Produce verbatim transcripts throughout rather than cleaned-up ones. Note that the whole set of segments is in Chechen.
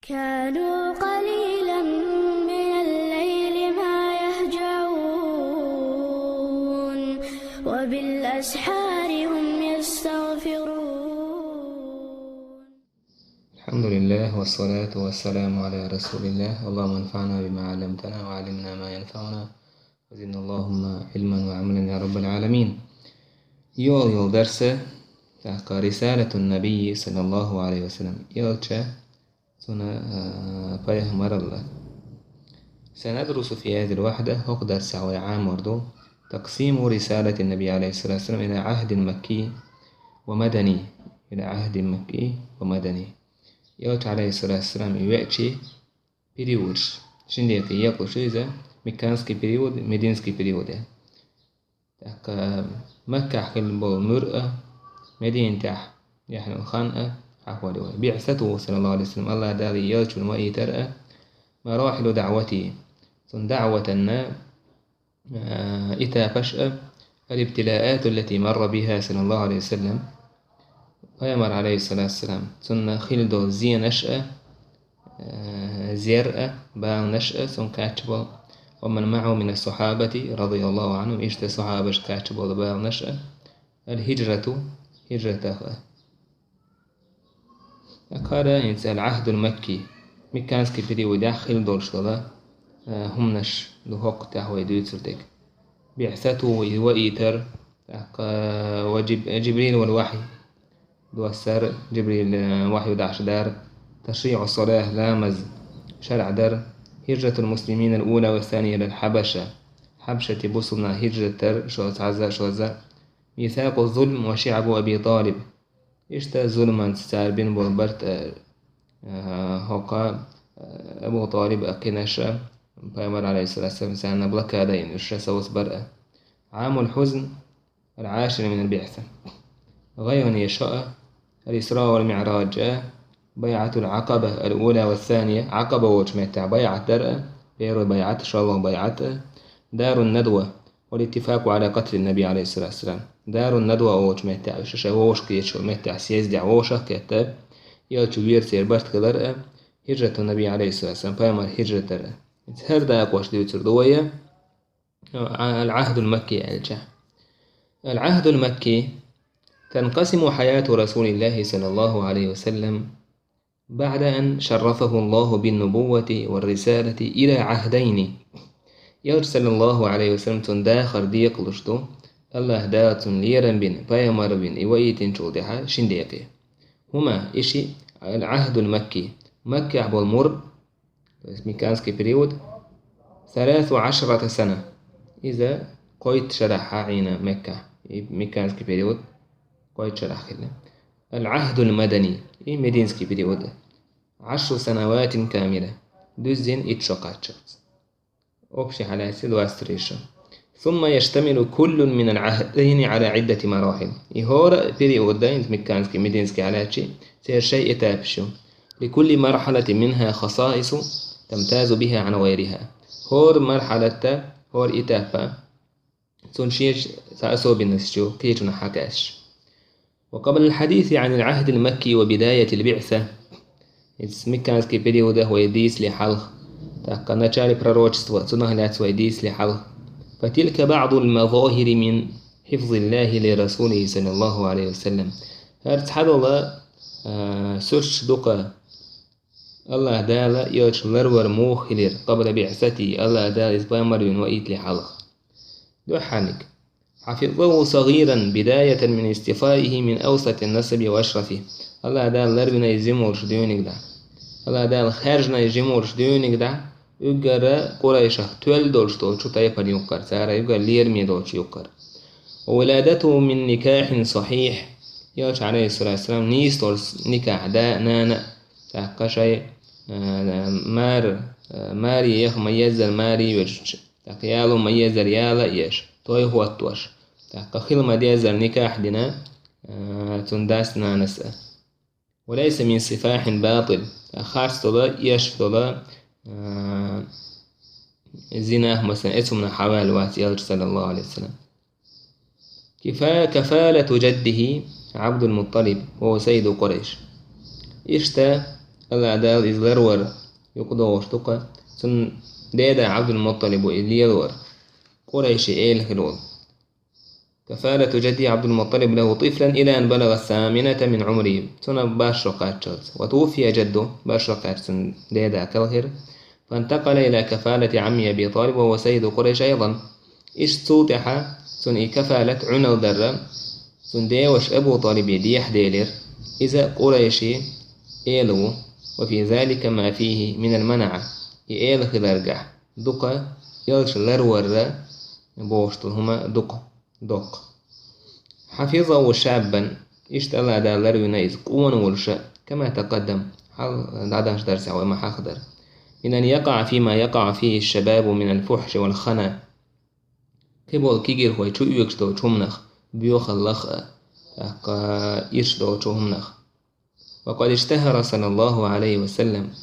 كانوا قليلا من الليل ما يهجعون، وبالأسحار هم يستغفرون. الحمد لله والصلاة والسلام على رسول الله. اللهم انفعنا بما علمتنا وعلمنا ما ينفعنا وزدنا اللهم علما وعملا يا رب العالمين. Йола, йола дарс, тӀаккха رسالة النبي صلى الله عليه وسلم. Элча цуна, а, пайхамаралла. سندرس في هذه الوحدة, хӀокху дарсехь вай Ӏамор ду, تقسيم رسالة النبي عليه الصلاة والسلام إلى عهد مكي ومدني، إلى عهد مكي ومدني. Элча, عليه الصلاة والسلام, и веачий периодаш. Шин декъе екъалуш ю иза, мекканский период, мединский период. ТӀаккха Маккахь хилла болу муьръа, Мединатехь яьхьна хан а хьахор ю вай. بعثته صلى الله عليه وسلم, АллахӀ Дала и Элча вайна ваийтар а, مراحل دعوته, цуьнан даӀватан, а, этапаш а, الابتلاءات التي مر بها صلى الله عليه وسلم, Пайхамар, عليه الصلاة والسلام, цунна хилла долу зенаш а, э, зер а, баланаш а, цунна кхаьчна болу, ومن معه من الصحابة رضي الله عنهم, иштта сахьабашна кхаьчна болу баланаш а, الهجرة, хӀижратах а. ТӀаккха хӀара хӀинца العهد المكي, мекканский периодехь хилла долуш долу, э, хӀуманаш ду хӀокху тӀехь вай дуьйцур дерг. بعثته, и ваийтар, тӀаккха, وجب-, جبريل والوحي, доссар, Жибрил, э, вахью дӀахьош дар, تشريع الصلاة, ламаз шарӀ дар, هجرة المسلمين الأولى والثانية إلى الحبشة, Хьабшате бусулба нах хӀижрат дар, шозза, цхьазза, шозза, ميثاق الظلم وشعب أبي طالب. Иштта зуламанца цара бина болу барт, э, э, хӀокху, э, Абу ТӀалиб а кхинаш а, Пайхамар, عليه الصلاة والسلام, царна блокада йина, уьш ша совцабар а. عام الحزن العاشر من البعثة. ГӀайгӀане шо а, الإسراء والمعراج а, بيعة العقبة الأولى والثانية, Ӏакъаба волчу меттехь байӀат дар а, первый байӀат, шолгӀа байӀат а, دار الندوة والاتفاق على قتل النبي عليه الصلاة والسلام. Дарун Надва олучу меттехь, уьш шайн вовшах кхеташ йолу меттехь, съездехь вовшах а кхетта, Элча вера церан барт хилар а, хӀижрату Наби, عليه الصلاة والسلام, Пайхамар хӀижрат дар а. ХӀара дакъош дуьйцур ду вай, العهد المكي аьлча. العهد المكي تنقسم حياة رسول الله صلى الله عليه وسلم بعد أن شرفه الله بالنبوة والرسالة إلى عهدين. Элча, саллаллаху Ӏалайхи ва саллам, цуьнан дахар декъалуш ду, АллахӀ Дала цунна лерам бина, пайхамар вина, и ваийтинчул тӀаьхьа шин декъе. ХӀума, и шиъ, العهد المكي, Маккахь болу мур, то есть мекканский период, ثلاث عشرة سنة. Иза кхойтта шарахь хьаӀийна Маккахь, и мекканский период кхойтта шарахь хилла. العهد المدني, и мединский период, عشر سنوات كاملة, дуьззина итт шо кхаччалц. Общий хьалаьцча, двадцать три шо. ثم يشتمل كل من العهدين على عدة مراحل. И хӀора а период, да, хӀинца мекканский, мединский хьалаьцча, церан шайн этапаш ю. لكل مرحلة منها خصائص تمتاز بها عن غيرها. ХӀора мархьалатта, хӀора этапа, цуьнан шен цхьа особенность ю, кхечунах хьакхаьчча. وقبل الحديث عن العهد المكي وبداية البعثة, иза мекканский периодах вай дийцале хьалха, тӀаккха начале пророчества, цунах лаьцна вай дийцале хьалха, فتلك بعض المظاهر من حفظ الله لرسوله صلى الله عليه وسلم. ХӀара цхьадолу, а, суьрташ ду-кх, АллахӀ Дала Элча ларвар муха хилира, قبل بعثته, АллахӀ Дала иза пайхамар вина ваийтале хьалха. Дуьххьарниг. حفظه صغيرا بداية من اصطفائه من أوسط النسب وأشرفه. АллахӀ Дала ларвина иза жима волуш дуьйниг дӀа. АллахӀ Дала хаьржина иза жима волуш дуьйниг дӀа, уггара Къурайшах тоьлла долуш долчу тайпана юккъара, цара уггара лераме долчу юккъара. وولادته من نكاح صحيح. Элча, Ӏалайхиссалату вассалам, нийса долу никахь, да, нана, тӀаккха шайн, а, мар-, а, маре яха ма-еззара маре йоьдуш, тӀаккха яло ма-еззара яла а еш, той хӀоттош, тӀаккха хила ма-деззара никахь дина, а, цуьнан дас-нанас а. وليس من سفاح باطل. Харц долу, эшаш долу, а, зинах, масала, эцу хӀуманах хьаваьлла вац Элча, саллаллаху Ӏалайхи ва саллам. كفا-، كفالة جده عبد المطلب وهو سيد قريش. Иштта Аллахь Дала иза ларвар юкъадогӀуш ду-кх, цун деда Ӏабдул-МуттӀалиб ву иза лелавар, Къурайши эла хилла волу. كفالة جدي عبد المطلب له طفلا إلى أن بلغ الثامنة من عمره. Цунна башхо кхаччалц. وتوفي جده, башхо кхаьчча цун деда кхелхира. فانتقل إلى كفالة عمه أبي طالب وهو سيد قريش أيضا. Иштта цул тӀаьхьа цунна и кафалат Ӏуналла дарра, цун деваша Абу ТӀалибе дехьаделира, иза Къурайши эла ву, وفي ذلك ما فيه من المنعة, и эла хиларгахь дукха элча ларварра бохуш долу хӀума дукха доккху. حفظه شابا, иштта Аллахь Дала ларвина иза къона волуша, كما تقدم, хьал дӀадаханчу дарсехь вай ма хьахадара. من أن يقع فيما يقع فيه الشباب من الفحش والخنا. Кхиболу кегийрхой чу оьгуш долчу хӀуманах, боьхаллах а, тӀаккха ирча долчу хӀуманах. وقد اشتهر صلى الله عليه وسلم,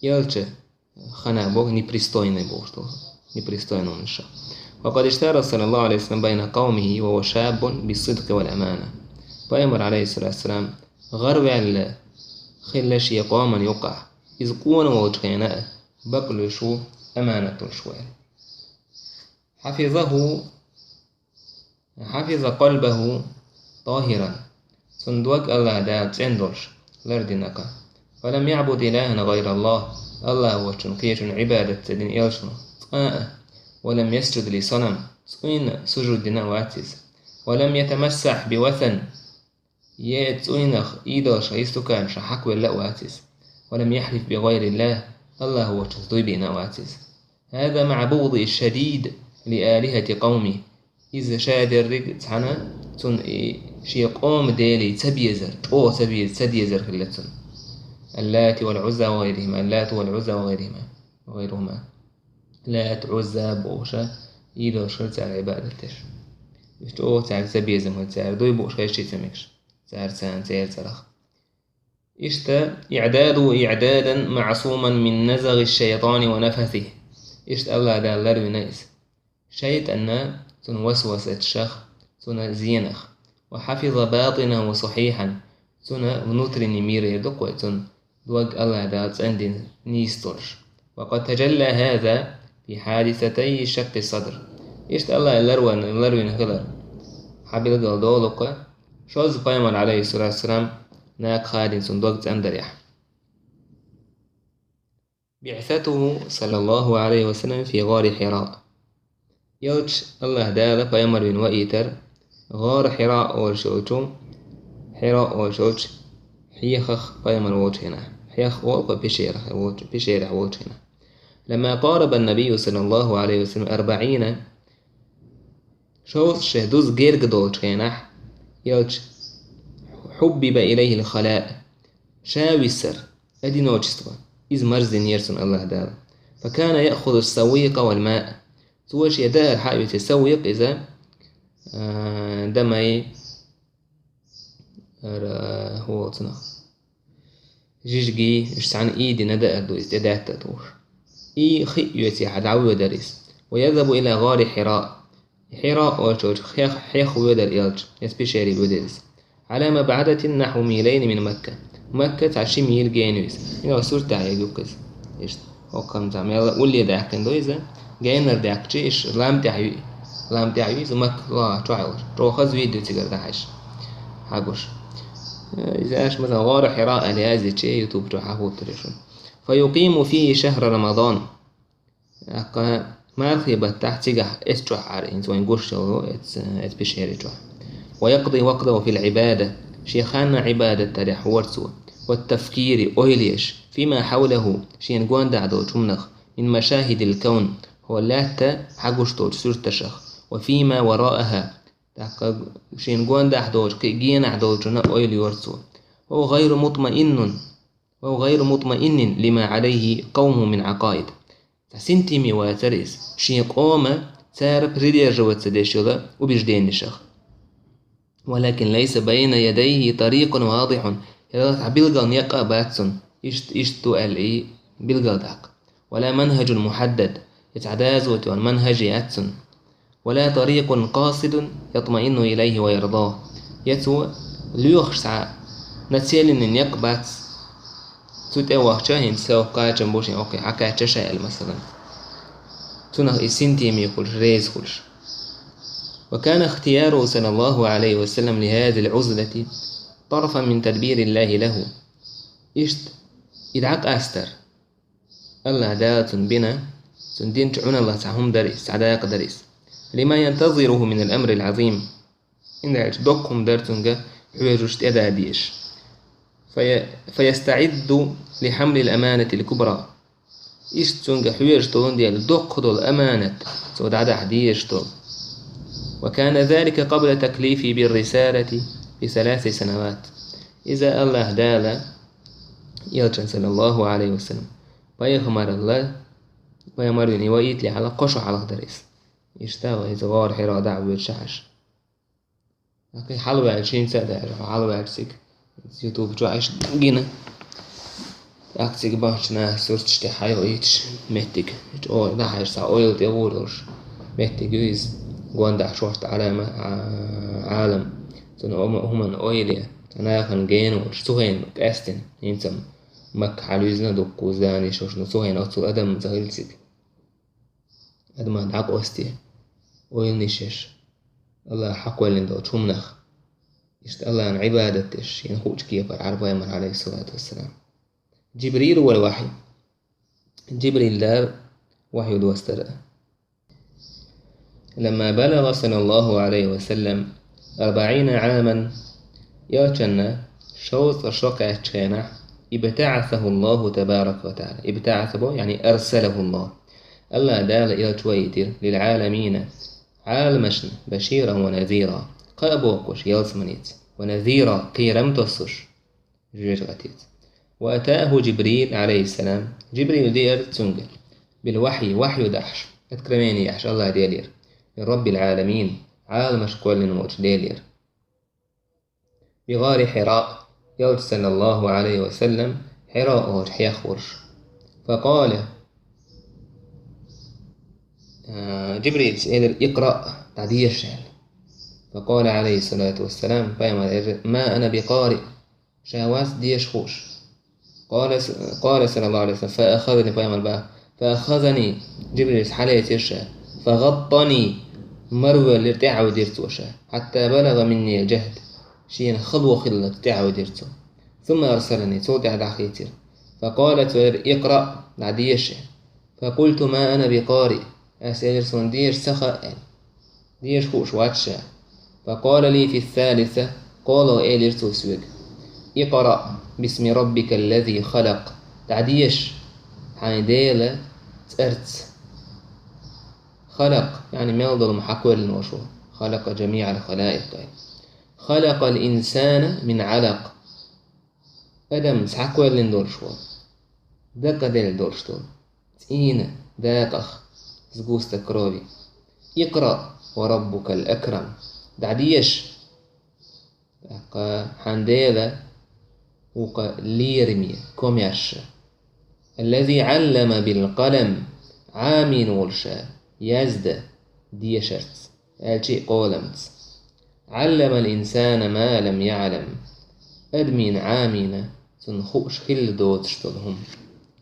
элча хана боху непристойный бохуш долу, непристойный хӀуманаш. وقد اشتهر صلى الله عليه وسلم بين قومه وهو شاب بالصدق والأمانة. Пайхамар, عليه الصلاة والسلام, гӀараваьлла хилла шен къоман юкъахь, иза къона волчу хенахь а, бакълуьйш ву, аманат луш ву аьлла. حفظه حفظ قلبه طاهرا. Цуьнан дог Аллахь Дала цӀена долуш лардина-кх. فلم يعبد إلها غير الله. Аллахь воцчунна кхечунна Ӏибадат ца дина элчано цкъа а. ولم يسجد لصنم. Цуьнна сужуд дина а вац иза. ولم يتمسح بوثن. Я цуьнах идолаш, я стуканаш хьакхавелла а вац иза. ولم يحلف بغير الله. Аллахь воцчунца дуй бина а вац иза. هذا مع بغضه الشديد لآلهة قومه. Иза ша дерриг цхьаьна цунна и шен къоман делий ца безар, чӀогӀа ца безар, ца дезар хилла цунна. اللات والعزى وغيرهما, اللات والعزى وغيرهما, وغيرهما. Лат, Ӏузза бохуша, идолаш хилла цара Ӏибадат деш. Уьш чӀогӀа цаьрга ца безам хилла цара, дуй бууш хезчий ца мегаш цара царна церан цӀарах. Иштта, إعداده إعدادا معصوما من نزغ الشيطان ونفثه. Иштта Аллахь Дала ларвина иза шайтӀанна, цуьнан васвасаташах, цуьнан зенах. وحفظ باطنه صحيحا. Цуьнан внутренний мир эр ду-кх вай, цуьнан дог Аллахь Дала цӀандина нийса долуш. وقد تجلى هذا في حادثتي شق الصدر. Иштта Аллахь ларван-, ларвина хилар хьан билгал долу-кх, шозза Пайхамар, عليه الصلاة والسلام, нахах хадийна цуьнан дог цӀандарехь. بعثته صلى الله عليه وسلم في غار حراء. Элча Аллахь Дала Пайхамар вина ваийтар гӀора Хьира олуш йолчу, Хьира олуш йолчу хьехах Пайхамар волчу хенахь. Хьех олу-кх пещерах волчу, пещерехь волчу хенахь. لما قارب النبي صلى الله عليه وسلم أربعين. Шовзткъа шо дуза герга долчу хенахь, элча حبب إليه الخلاء. Ша висар, одиночество, иза марздинера цунна Аллахь Дала. فكان يأخذ السويق والماء. Цо шен даар хьаоьций, савикъ иза, а, дамай, ара, хӀу олу цунах, жижигий, уьш цхьаьна ийдина даар ду иза, тӀедаьтта тухуш. И хи оьций хьа дӀавоьдура иза. ويذهب إلى غار حراء. Хьира олучу хьех, хьех воьдура элча, эс пещере воьдура иза. على مبعدة نحو ميلين من مكة. Макка цхьа ши мийла гена ю иза. Мила сурт тӀехь егуьйкху иза. Иштта, хӀокхунна цхьа мел улле даьккхина ду иза. Генара даьккхича, иш лам тӀехь ю, лам тӀехь ю иза Макка лоха чохь йолуш. ЧӀогӀа хаза видео цигара дахьаш. Хьагуш. Иза аша, масала, гӀора Хьира аьлла яздича, YouTube чохь хьахӀуттур ю шуна. فيقيم فيه شهر رمضان. ТӀаккха мархи баттахь цигахь эс чохь Ӏара, хӀинца вайн гуш йолу эс, эс пещери чохь. ويقضي وقته في العبادة, шен ханна Ӏибадат дарехь вора цо. والتفكير, ойла еш, فيما حوله, шена гондахь долчу хӀуманах, من مشاهد الكون, хӀо лаьтта хьагуш долчу суьрташах, وفيما وراءها, тӀаккха шена гондахь долчу кхин генахь долчунна ойла йора цо. وهو غير مطمئن, وهو غير مطمئن لما عليه قومه من عقائد. Цхьа синтеме вацара иза, шен къома цара придерживаться деш йолу убежденешах. ولكن ليس بين يديه طريق واضح. Хьалха цхьа билггал некъ а бац цуьнан, иштта, иштта ду аьлла и билггал даккха. ولا منهج محدد, я цхьа доза йолу манхӀаж яц цуьнан. ولا طريق قاصد يطمئن إليه ويرضاه. Я цо лоьхуш цхьа нацеленный некъ бац, Цу тӀе вахча хӀинца хӀокхачам бу шен, хӀокхе хьакхаьчча ша аьлла, масалан. Цунах и синтеме хуьлуш, реза хуьлуш. وكان اختياره صلى الله عليه وسلم لهذه العزلة طرفا من تدبير الله له. Иштта, и дӀакъастар. АллахӀ Дала цунна бина, цунна динчу Ӏуналлах цхьа хӀума дара иза, цхьа дакъа дара иза. لما ينتظره من الأمر العظيم. ХӀунда аьлча доккха хӀума дара цуьнга хьоьжуш, тӀеда дезаш. في-، فيستعد لحمل الأمانة الكبرى. Иштта цуьнга хьоьжуш долун дела доккха долу аманат цо дӀадахьа дезаш долу. وكان ذلك قبل تكليفه بالرسالة بثلاث سنوات. Иза АллахӀ Дала элчан, саллаллаху Ӏалайхи ва саллам, пайхамаралла, пайхамар вина ваийтале хьалха кхо шо хьалха дара иза. Иштта вай иза гӀора Хьира дӀа а воьдуш хьажа. ТӀаккха хьалаваьлча хӀинца а даьлла, хьалаваьлча цига YouTube чохь иштта гина. ТӀаккха цига бахчана сурташ тӀе хьайоуьйтуш меттиг. ЧӀогӀа дӀахьаьжча цхьа ойла тӀе гӀур долуш меттиг ю иза. Гондахь шорта Ӏалама, а, Ӏалам. Цунна хӀума-, хӀуманна ойла е. Цхьа нахана гена волуш, цу хенахь къаьстина, хӀинца-м Макка хьалуьйзина дуккха зданий шуна, цу хенахь оццул адам ца хилла цига. Адаман дӀакъосте, ойланаш еш, АллахӀа хьакхоьллина долчу хӀуманах. Иштта АллахӀан Ӏибадат деш, шена хуучу кепара Ӏара пайхамар, Ӏалайхиссалату вассалам. جبريل والوحي. Джибрил дара вахью достар. لما بلغ صلى الله عليه وسلم أربعين عاما, элчанна шовзткъа шо кхаьччу хенахь, ابتعثه الله تبارك وتعالى. ابتعث бо, يعني أرسله الله. АллахӀ Дала элча ваийтира, للعالمين, Ӏаламашна, بشيرا ونذيرا, кхаъ бохуш ялсаманица, ونذيرا, кхерам тоссуш жоьжахатица. وأتاه جبريل عليه السلام, Джибрил деара цуьнга, بالوحي, вахью дахьаш, откровение яхьаш АллахӀ Делера, من رب العالمين, Ӏаламаш кхоьллина волчу Делера. بغار حراء, элча, саллаллаху Ӏалайхи ва саллам, Хьира гӀорахь хьехварш. فقال, а, Джибрилс элира: اقرأ, дӀадеша, аьлла. فقال عليه الصلاة والسلام, пайхамар элира: ما أنا بقارئ, ша вац деша хууш. قال صلى الله عليه وسلم: فأخذني, пайхамар боху, فأخذني, Джибрилс хьалецира ша, فغطني, марвоьллира, тӀаьхьавидира цо ша, حتى بلغ مني الجهد, шена хало хиллалц тӀаьхьавидира цо. ثم أرسلني, цул тӀаьхьа дӀахийцира. فقال, цо элира: اقرأ, дӀадеша. فقلت: ما أنا بقارئ, ас элира: суна деша ца хаьа, аьлла. Деша хууш вац ша. فقال لي في الثالثة, кхоалгӀа элира цо соьга: اقرأ باسم ربك الذي خلق, дӀадеша хьайн Делан цӀарца. خلق, يعني мел долу хӀума хьакхоьллина волуш ву. خلق جميع الخلائق, аьлла. خلق الإنسان من علق, адамца хьакхоьллина долуш ву. Дакъаделла долуш долу, цӀийнан дакъах, сгусток крови. اقرأ وربك الأكرم, дӀадеша, тӀаккха хьан Дела вукха лераме, комаьрша. الذي علم بالقلم, Ӏамийна волуш, яздан, дешарца, аьлча а къоламца. علم الإنسان ما لم يعلم, адамна Ӏамийна цунна хууш хилла доцуш долу хӀума,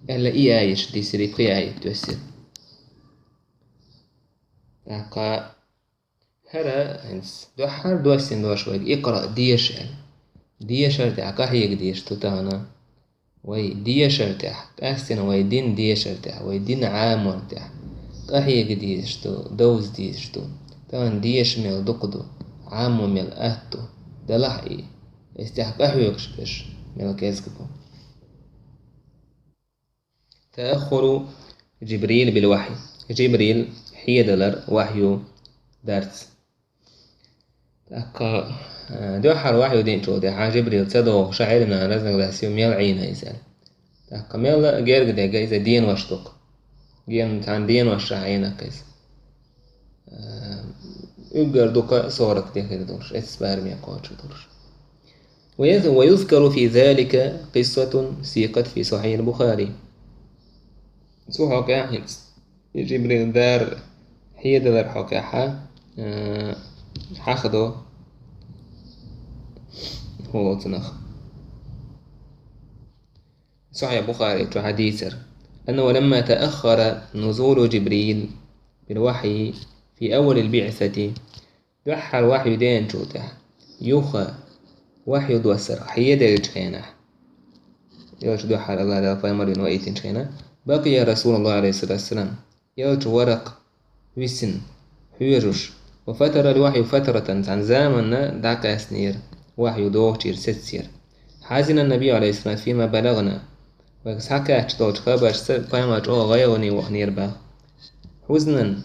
аьлла, и аят дисира, и пхи аят доьссира. ТӀаккха хӀара хӀинца дуьххьара доссийна дош вайга: اقرأ, деша, аьлла. Дешар тӀехь къахьега дезаш ду тахана. Вай дешар тӀехь, къаьстина вай дин дешар тӀехь, вай дин Ӏамор тӀехь къахьега дезаш ду, довза дезаш ду. Тахана деша мел дукха ду, Ӏамо мел атта ду, делахь и, эс тӀехь къахьоьгуш берш мел кӀезиг бу. تأخر جبريل بالوحي. Джибрил хьедалар вахью дарца. ТӀаккха, э, дуьххьара вахью динчул тӀаьхьа Джибрил ца догӀуш, Ӏилманан разногласи ю, мел Ӏийна иза аьлла. ТӀаккха мелла а герга дерг иза денош дукха. Ген-, цхьана деношкахь Ӏийна иза. Э, уггар дукха сорок де хир долуш, эццахь бараме кхочуш долуш. ويذ-، ويذكر في ذلك قصة سيقت في صحيح البخاري. Цу хьокъехь хӀинца, и Джибрил дар хьедалар хьокъехь, э, хьахадо хӀуллалцунах. Сахьихь Бухари чу хьадийцар: أنه لما تأخر نزول جبريل بالوحي في أول البعثة, дуьххьара вахью деанчул тӀаьхьа, юха вахью доссар хьеделлачу хенахь, элча дуьххьара АллахӀ Дала пайхамар вина ваийтинчу хенахь, بقي رسول الله عليه الصلاة والسلام, элча вара-кх висина, хьоьжуш, وفتر الوحي فترة, цхьана заманна дӀакъаьстинера вахью дохучуьра, сеццера. حزن النبي عليه الصلاة والسلام فيما بلغنا, вайга схьакхаьчна долчу хабаршца пайхамар чӀогӀа гӀайгӀане ваханера боху. حزنا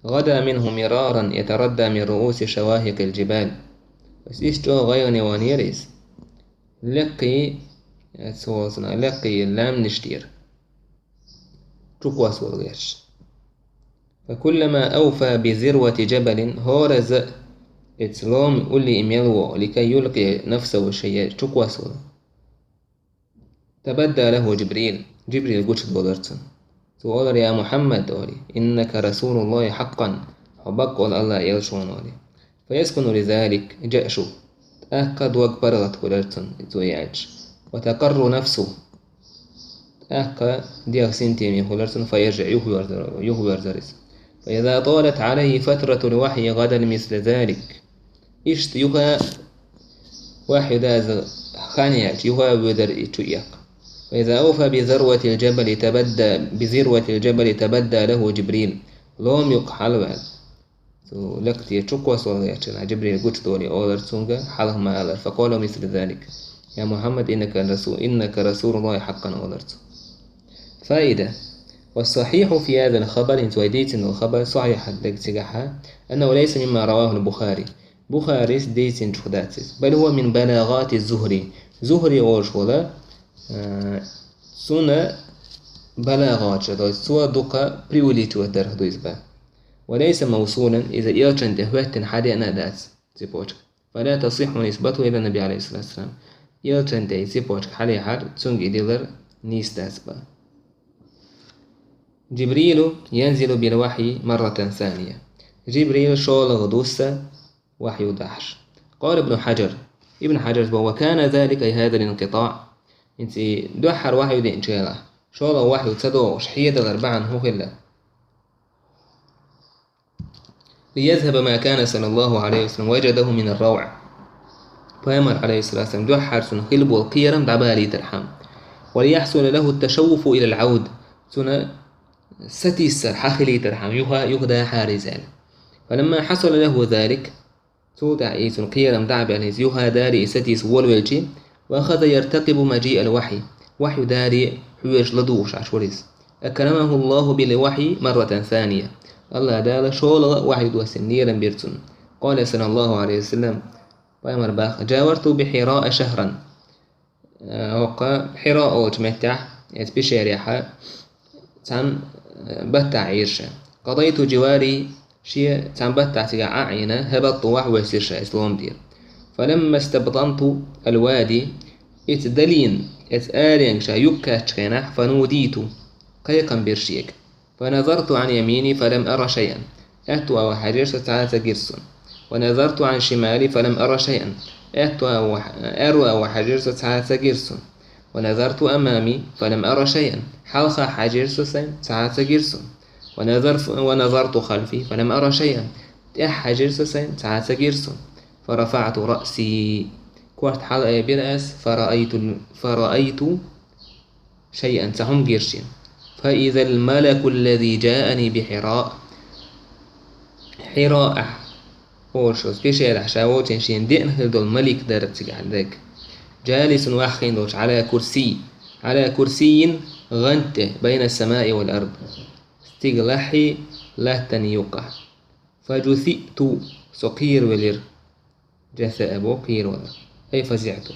غدا منه مرارا يتردى من رؤوس شواهق الجبال. Ас иштта чӀогӀа гӀайгӀане ваханера иза. Леккхий, цо, леккхий лаьмнаш тӀера чукхоссавала гӀерташ. فكلما أوفى بذروة جبل, хӀоразза а эцца лома улле и мел вогӀу, لكي يلقي نفسه شيئا, чукхоссавала, تبدى له جبريل, Жибрил гучудолура цунна. Цо олура: «يا محمد», олий, «إنك رسول الله حقا», хьо баккъалла АллахӀан элча ву, олий. فيسكن لذلك جأشه, тӀаккха дог паргӀат хуьлура цунна, цо и аьлча. وتقر نفسه, тӀаккха дегӀ синтеме хуьлура цунна, فيرجع, юхавоьрзура, юхавоьрзура иза. فإذا طالت عليه فترة الوحي غدا مثل ذلك. Иштта юха вахью даза хан яьлча, юха а воьдура и чу эккха. وإذا أوفى بذروة الجبل تبدى، بذروة الجبل تبدى له جبريل. Лома юккъе хьалаваьлла, цу леккхий тӀера чукхоссавала гӀертачу хенахь Жибрил гучудолий, олура цуьнга хьалха ма аллара. فقال مثل ذلك: «يا محمد إنك رسول، إنك رسول الله حقا», олура цо. Фаида. والصحيح في هذا الخبر, хӀинца вай дийцина долу хабар сахьихь дерг цигахь, أنه ليس مما رواه البخاري. Бухарис дийцинчух дац иза. بل هو من بلاغات الزهري. Зухри олуш волу, а, цуьнан балагӀаташ, то есть цо дукха преувеличивать дарх ду иза боху. وليس موصولا, иза элчанна тӀе хӀоьттина хьадеана а дац, цепочка. فلا تصح نسبته إلى النبي عليه الصلاة والسلام. Элчанна тӀе и цепочка хьалаехьар, цуьнга и дилар нийса дац боху. جبريل ينزل بالوحي مرة ثانية. Жибрил шолгӀа дусса вахью дахьаш. قال ابن حجر. Ибн Хьаджарс боху: وكان ذلك، أي هذا الانقطاع. ХӀинца и дуьххьара вахью деанчу хенахь, шолгӀа вахью ца догӀуш хьедалар бахьана хӀун хилла? ليذهب ما كان صلى الله عليه وسلم وجده من الروع. Пайхамар, عليه الصلاة والسلام, дуьххьара цунна хилла болу кхерам дӀабалийтархьама. وليحصل له التشوف إلى العود. Цунна сатийсар хьахилийтархьама, юха, юха дахьара иза аьлла. فلما حصل له ذلك, цул тӀаьхьа и цунна кхерам дӀа а баьлла, иза юха а дарий и сатийса волавелча, وأخذ يرتقب مجيء الوحي. Вахью даре хьоьжуш ладугӀуш Ӏаш вара иза. أكرمه الله بالوحي مرة ثانية. АллахӀ Дала шолгӀа вахью доссийна лерам бира цунна. قال صلى الله عليه وسلم, пайхамар боху: جاورت بحراء شهرا. Э, хӀокху Хьира олучу меттехь, эцу пещерехь, цхьана, э, баттахь Ӏийра ша. قضيت جواري, шен цхьана баттахь цигахь Ӏа а Ӏийна, هبطت, вахь воьссира ша эцу лома тӀера. فلما استبطنت الوادي, эцу далийна, эцу аренга ша юккъе кхаьччу хенахь, فنوديت, кхайкхам бира шега. فنظرت عن يميني فلم أر شيئا. Аьтту агӀор хьаьжира со, цхьа а ца гира суна. ونظرت عن شمالي فلم أر شيئا. Аьтту агӀор, аьрру агӀор хьаьжира со, цхьа а ца гира суна. ونظرت أمامي فلم أر شيئا. Хьалха хьаьжира со сайна, цхьа а ца гира суна. ونظرت، ونظرت خلفي فلم أر شيئا. ТӀаьхьа хьаьжира со сайна, цхьа а ца гира суна. فرفعت رأسي. Корта хьалаайбира ас, فرأيت ال-، فرأيت شيئا, цхьа хӀума гира шена. فإذا الملك الذي جاءني بحراء. Хьираахь, олуш оцу пещерахь ша волчу хенахь шена деана хир долу малик дара цигахь дерг. جالس, ваьхна долуш, على كرسي, على كرسي, гӀанта тӀе, بين السماء والأرض, стигалахьий, латтаний юккъахь. فجثئت, со кхеравелира. جثأ боху кхеравала. أي فزعت.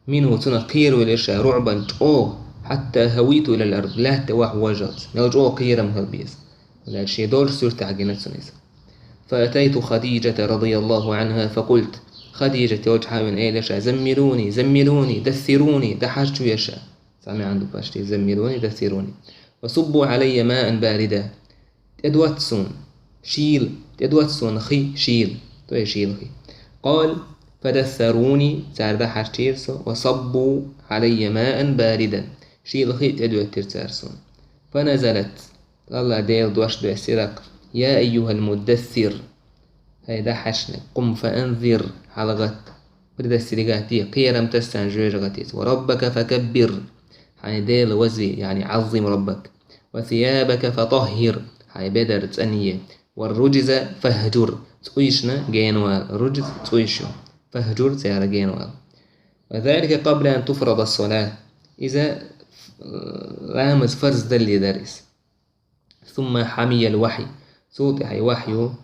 منه, цунах кхеравелира ша, رعبا, чӀогӀа, حتى هويت إلى الأرض, лаьтта тӀе вахь вожжалц. Мел чӀогӀа кхерам хила беза. Валлахьи, шен долчу суьртехь гина цунна иза. فأتيت خديجة رضي الله عنها فقلت, Хадижат йолчу хьавина элира ша: زملوني، زملوني، دثروني, дӀахьажча веза ша. Цхьа маьӀна ду почти: زملوني، دثروني. وصبوا علي ماء باردا. ТӀедотта суна шийла, тӀедотта суна хи шийла, то есть шийла хи. قال: فدثروني, цара дӀахьажчийра со, وصبوا علي ماء باردا. Шийлахь а тӀедоьттира цара суна. فنزلت, Аллахь Дала дош доссийра-кх: يا أيها المدثر, хӀай дӀахьаьжнарг, قم فأنذر, хьалагӀатта, предостерегать де, кхерам тасса жоьжагӀатеца, وربك فكبر, хьайн Дела вазве, يعني عظم ربك, وثيابك فطهر, хьайн бедар цӀенъе, والرجز فاهجر, цӀуйшна генавала, руджз цӀуйш ю, فاهجر, царех генавала. وذلك قبل أن تفرض الصلاة. Иза, э, ламаз фарз далале дара иза. ثم حمي الوحي. Цул тӀаьхьа вахью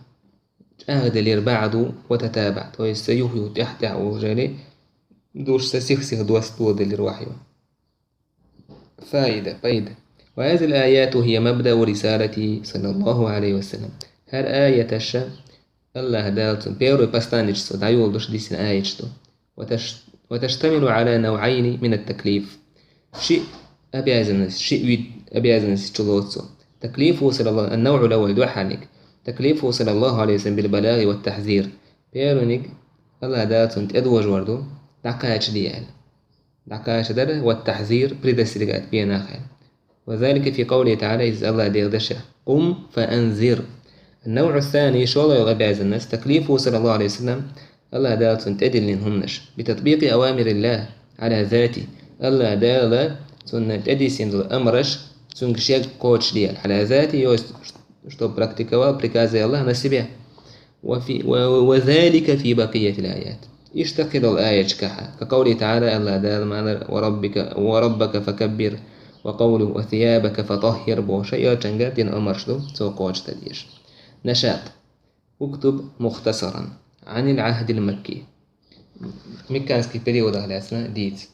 чӀагӀделира بعد وتتابع. То есть, цо юх-юха тӀаьхьа-тӀаьхьа уже душца сих-сиха доссаделира вахью. فائدة, пайда. وهذه الآيات هي مبدأ رسالته صلى الله عليه وسلم. ХӀара аяташ Аллахь Дала цун первое посланничество дӀайолалуш дисина аяташ ду. وتش-, وتشتمل على نوعين من التكليف. Ши обязанность, ши вид обязанность чулоцу. تكليفه صلى الله, النوع الأول, дуьххьарниг. تكليفه صلى الله عليه وسلم بالبلاغ والتحذير. Первыйниг, Аллахь Дала цунна тӀедожор ду, дӀакхачаде аьлла. ДӀакхачадар, والتحذير, предостерегать бе нах аьлла. وذلك في قوله تعالى, иза Аллахь Дала дешех: قم فأنذر. النوع الثاني, шоллагӀа обязанность, تكليفه صلى الله عليه وسلم, Аллахь Дала цунна тӀедиллина хӀуманаш, بتطبيق أوامر الله على ذاته. Аллахь Дала цунна тӀедиссина дола амараш цунга шег кхочушде аьлла, على ذاته, то есть, чтоб практиковал приказы Аллаха на себе. وفي, و-, وذلك في بقية الآيات. Иштта кхыдолчу аяташкахь, كقوله تعالى, Аллахь Дала ма аллара: وربك, وربك فكبر, وقوله: وثيابك فطهر, бохуш, элчанга дина амараш ду, цо кхочушдан дезаш. نشاط. اكتب مختصرا عن العهد المكي. Макканский периодах лаьцна дийца.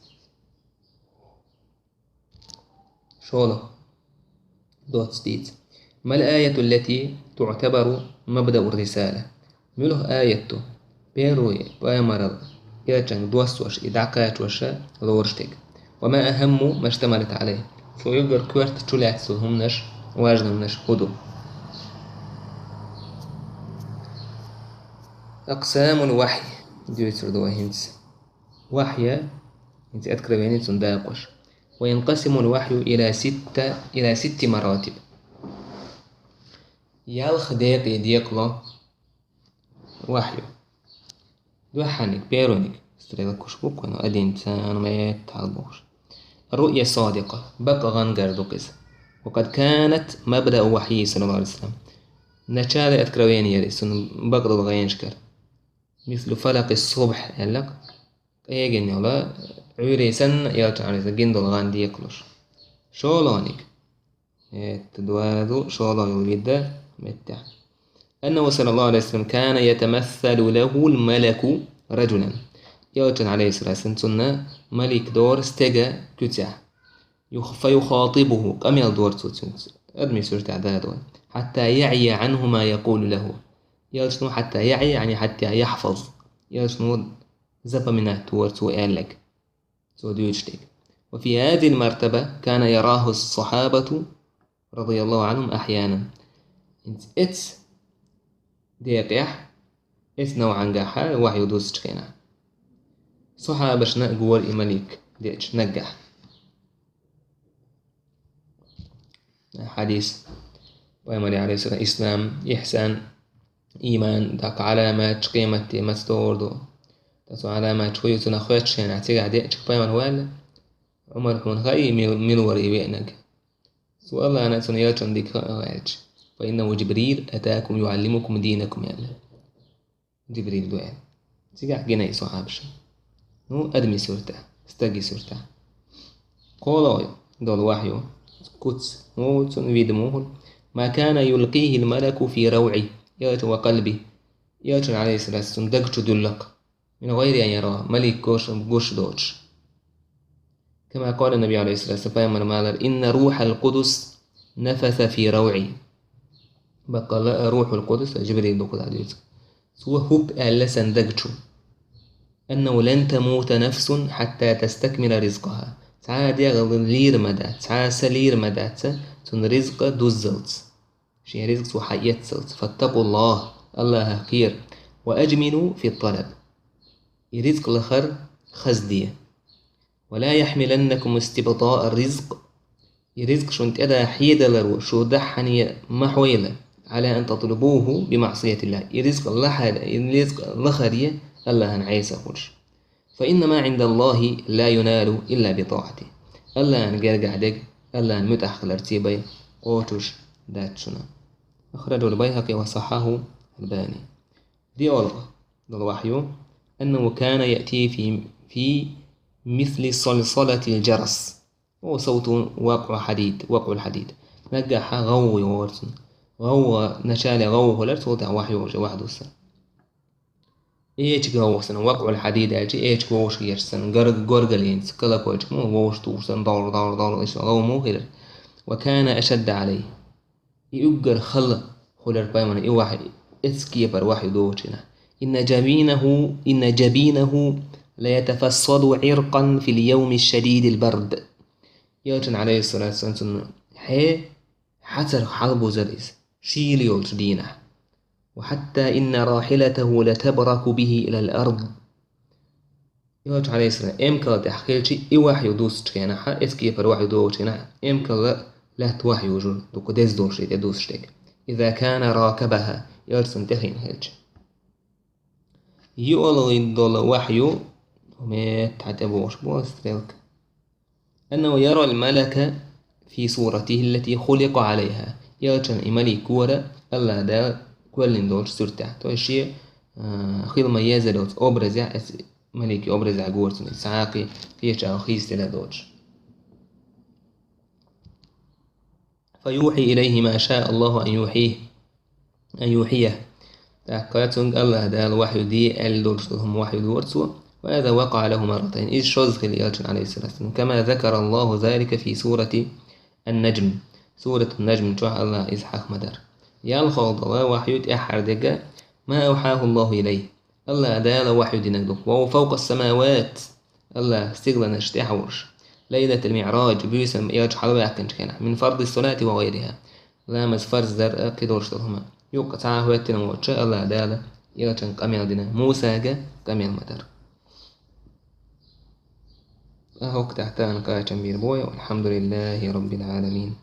ШолгӀа доцца дийца. ما الآية التي تعتبر مبدأ الرسالة؟ Муьлха аят ду, первый пайхамарал элчанга доссош, и дӀакхачош лоруш дерг? وما أهم ما اشتملت عليه؟ Цо уггар коьрта чулаьцна хӀуманаш, важный хӀуманаш хӀун ду? أقسام الوحي дуьйцур ду вай хӀинца. Вахья, хӀинца откровени, цуьнан дакъош. وينقسم الوحي إلى ستة، إلى ست مراتب. Ялх декъе декъало вахью. Дуьххьарниг, первыйниг, стрелкаш бу-кх, ну, один, царна метта хьалабохуш. الرؤيا الصادقة, бакъ гӀан гар ду-кх иза. وقد كانت مبدأ وحيه صلى الله عليه وسلم. Начало откровения яра иза, цуьнан бакъ долу гӀенашкара. مثل فلق الصبح аьлла-кх. КӀеган йолу Ӏуьйре санна, элчанна гина долу гӀан декъалуш. ШолгӀаниг. ХӀетта доьзал шолгӀа йолу вид ду меттехь. أنه صلى الله عليه وسلم كان يتمثل له الملك رجلا. Элчанна, алейхиссалату вассалам, цунна малик дора стеган куьцехь. يخ-، فيخاطبه, къамел дора цо цуьнца, адамийн суртехь дадо. حتى يعي عنه ما يقول له. Элчано حتى يعي, يعني حتى يحفظ. Элчано запоминать дора цо аьлларг, цо дуьйцуш дерг. وفي هذه المرتبة كان يراه الصحابة رضي الله عنهم أحيانا. ХӀинца эцу декъехь, эцу новкъахь вахью дуссучу хенахь, сахьабашна а гора и малик деъча наггахь. Хьадис. Пайхамаре, алейхиссалам, ислам, ихсан, иман, тӀаккха Ӏаламаташ, къематде маца догӀур ду. Ткъа цу Ӏаламаташ хӀун ю цунах хоьттуш хенахь, цигахь деъча пайхамар ваьлла: «Ӏумар, хьуна хаьий, мил-, мила вара и веанарг?» Цо Аллахьна а, цуьнан элчанна дика хаьа аьлча: «فإنه جبريل أتاكم يعلمكم دينكم», аьлла. Джибрил ду аьлла. Цигахь гина и сахьабаша. Ну, адамийн суртехь, стеган суртехь. КхоалгӀа долу вахью, куц, ну, цуьнан вид муха ду: «ما كان يلقيه الملك في روعي», элча, «وقلبي», элчанна, алейхиссалату, цуьнан даг чу дуьллу-кх. «من غير أن يراه», малик гуш, гуш доцуш. كما قال النبي عليه الصلاة والسلام, пайхамар ма аллара: «إن روح القدس نفث في روعي». Баккъалла а Рухьул Къудус, Джибрил ду кхузахь дуьйцу. Цо хӀуп аьлла сан даг чу: «أنه لن تموت نفس حتى تستكمل رزقها». Цхьа а дегӀ лийр ма дац, цхьа а са лийр ма дац, цуьнан ризкъа дуззалц. Шен ризкъ цо хьаэццалц. «فاتقوا الله», Аллахах кхера. «وأجملوا في الطلب». И ризкъ лахар хаза де. «ولا يحملنكم استبطاء الرزق И ризкъ шуна тӀеда хьедаларо шу дахьане ма хьойла, على أن تطلبوه بمعصية الله. И ризкъ лахьар, и ризкъ лахаре Аллахьан Ӏеса хуьлуш. فإن ما عند الله لا ينال إلا بطاعته. Аллахьан гергахь дерг Аллахьан муьтӀахь хиларца бен кхочуш дац шуна. أخرجه البيهقي وصححه الألباني. ДиъолгӀа долу вахью, أنه كان يأتي في، في مثل صلصلة الجرس، وهو صوت وقع حديد، وقع الحديد. Наггахь гӀовгӀа йогӀура цунна. ГӀовгӀа, начале гӀовгӀа хилар, цул тӀаьхьа вахью уже вахь ду сан. Эчиг гӀовгӀа сан, وقع الحديد аьлча, эчиг вовшах еш сан, гор-, горгаллица, колокольчик ма вовшах тухуш сан, дор, дор, дор, иштта гӀовгӀа ма хилар. وكان أشد عليه. И уггар хала хилар пайхамаран и вахь, эцкепара вахью доцучу хенахь. إن جبينه، إن جبينه ليتفصد عرقا في اليوم الشديد البرد. Элчан, Ӏалайхиссалату вассалам, цунна хье хьацарх хьалабузара иза, шийла йолчу дийнахь. وحتى إن راحلته لتبرك به إلى الأرض. Элча, Ӏалайхиссалам, эмкал тӀехь хилча, и вахью дуссучу хенахь, эцкепара вахью доцучу хенахь, эмкал лаьтта вахью жур, дукха деза долуш тӀе дуссуш дерг. إذا كان راكبها, Элча цунна тӀехийна хилча. ЙиъолгӀа долу вахью, метта тӀе бохуш бу стрелка. أنه يرى الملك في صورته التي خلق عليها. Элчана и малик гора Аллахь Дала кхоьллина долчу суьртехь. То есть шен, а, хила ма-еззара йолчу образехь, эс-, маликан образехь гора цунна, цхьа а кхечу а хийцаделла доцуш. فيوحي إليه ما شاء الله أن يوحيه. أن يوحيه. ТӀаккха цуьнга Аллахь Дала вахью де аьлла долуш долу хӀума вахью дора цо. وهذا وقع له مرتين. Иза шозза хилла Элчана, Ӏалайхиссалату вассалам. كما ذكر الله ذلك في سورة النجم. Суратун-Наджм чохь Аллахьа иза хьаха ма-дарра. ЯлхолгӀа долу вахью тӀаьххьара дерг, ما أوحاه الله إليه. Аллахь Дала вахью динарг ду. وهو فوق السماوات. Аллахь стигланаш тӀехь волуш. ليلة المعراج, буьйсанна Элча хьалаваьккхинчу хенахь. من فرض الصلاة وغيرها. Ламаз фарз дар а, кхидолуш долу хӀума. Юккъе цхьа а хӀоьттина воцуш, Аллахь Дала Элчанна къамел дина, Мусага къамел ма-дарра. ТӀаккха хӀокху тӀехь тахана кхачам бийр бу вай. والحمد لله رب العالمين.